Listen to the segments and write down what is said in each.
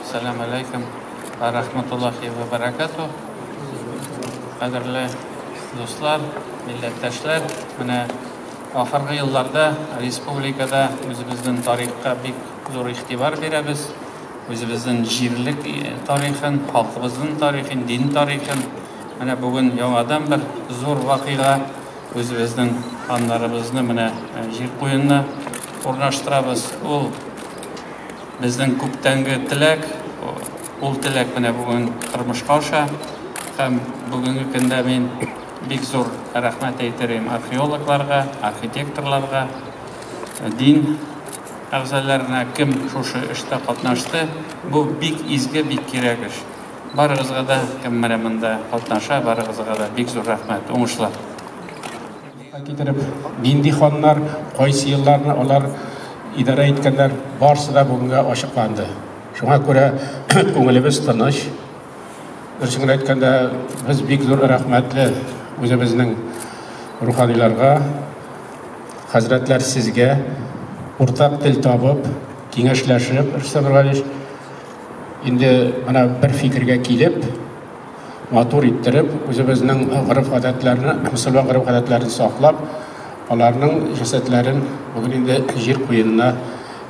Сәлам алейкум ва рахматуллахи ва баракатух. Кадерле дуслар, милләттәшләр, менә ахыргы елларда республикада үзебезнең тарихка бик зур игътибар бирәбез. Үзебезнең җирлек тарихын, халкыбызның тарихын, дин тарихын. Менә бүген яңадан бер зур вакыйга, үзебезнең ханнарыбызны менә җир куенына урнаштырабыз. Ул безнең күптәнге теләк, ул теләк менә бүген тормышка аша. Һәм бүгенге көндә мин бик зур рәхмәт әйтерем археологларга, архитекторларга, дин әгъзаларына, кем шушы эштә катнашты. Бу бик изге, бик кирәк эш. Барыгызга да, кем менә монда катнаша, барыгызга да бик зур рәхмәт. Уңышлар. Китереп, нинди ханнар, кайсы елларны алар идарә иткәннәр, барысы да бүгенгә ачыкланды. Шуңа күрә күңелебез тыныч. Дөресен генә әйткәндә, без бик зур рәхмәтле үзебезнең руханиларга, хәзрәтләр сезгә уртак тел табып, киңәшләшеп, Рөстәм Нургалиевич, инде менә бер фикергә килеп, матур иттереп, үзебезнең гореф-гадәтләрне, мөселман гореф-гадәтләрен саклап, аларның җәсәдләрен бүген инде җир куенына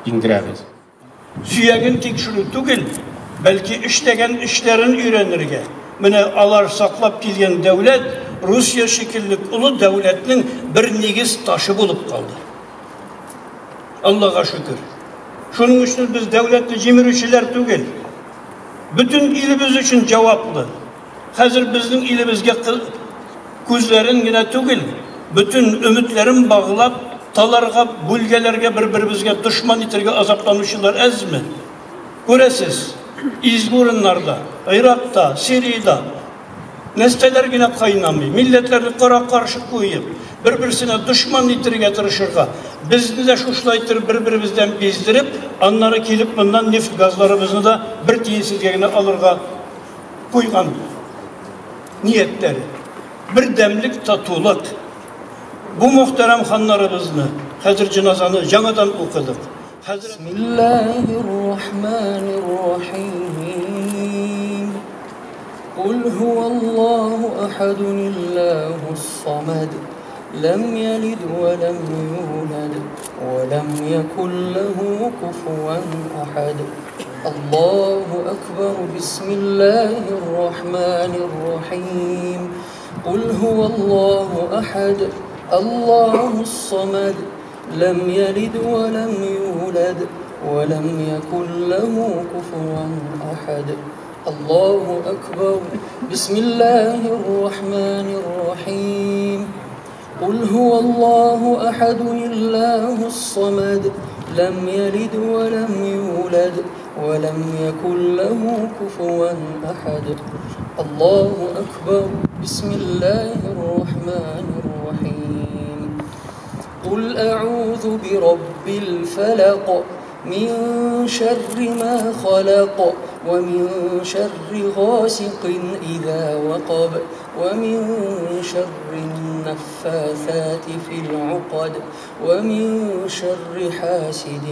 иңдерәбез. Сөяген тикшерү түгел, бәлки эшләгән эшләрен өйрәнергә. Менә алар саклап килгән дәүләт Русия шикелле олы дәүләтнең бер нигез ташы булып калды. Аллага шөкер. Шуның өчен без дәүләтне җимерүчеләр түгел. Бөтен илебез өчен җаваплы. Хәзер безнең илебезгә күзләрен генә түгел, бөтен өметләрен баглап, таларга, бүлгәләргә, бер-беребезгә дошман итәргә азапланучылар әзме? Күрәсез, изге урыннарда, Иракта, Сириядә нәрсәләр генә кайнамый, милләтләрне кара-каршы куеп, бер-берсенә дошман итәргә тырышырга, безне дә шушылай итеп бер-беребездән биздереп, аннары килеп моннан нефть газларыбызны да бер тиенсезгә генә алырга куйган ниятләре. Бердәмлек, татулык. Бу мөхтәрәм ханнарыбызны хәзер җеназаны яңадан укыдык. Бисмиллаһир-рахманир-рахим. Кул һуаллаһу ахадун Аллаһус самад. Лам ялид ва лам юлад ва лам якул лаху куфуан ахад. Аллаһу акбар. Бисмиллаһир-рахманир-рахим. Кул һуаллаһу ахад. Аллаһус самад. Лам ялид ва лам юлад ва лам якул лаху куфуан ахад. الله أكبر. بسم الله الرحمن الرحيم. قل هو الله أحد الله الصمد، لم يلد ولم يولد ولم يكن له كفوا أحد. الله أكبر. بسم الله الرحمن الرحيم. قل أعوذ برب الفلق، من شر ما خلق، ومن شر غاسق إذا وقب، ومن شر النفاثات في العقد، ومن شر حاسد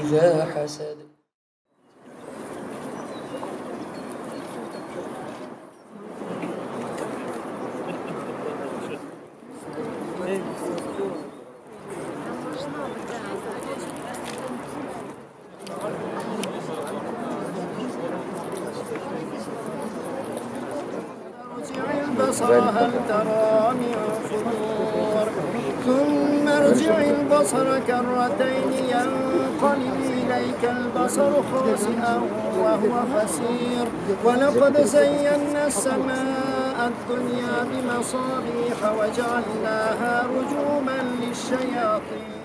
إذا حسد. البصر هل ترى من فطور، ثم ارجع البصر كرتين ينقلب إليك البصر خاسئا وهو حسير. ولقد زينا السماء الدنيا بمصابيح وجعلناها رجوما للشياطين.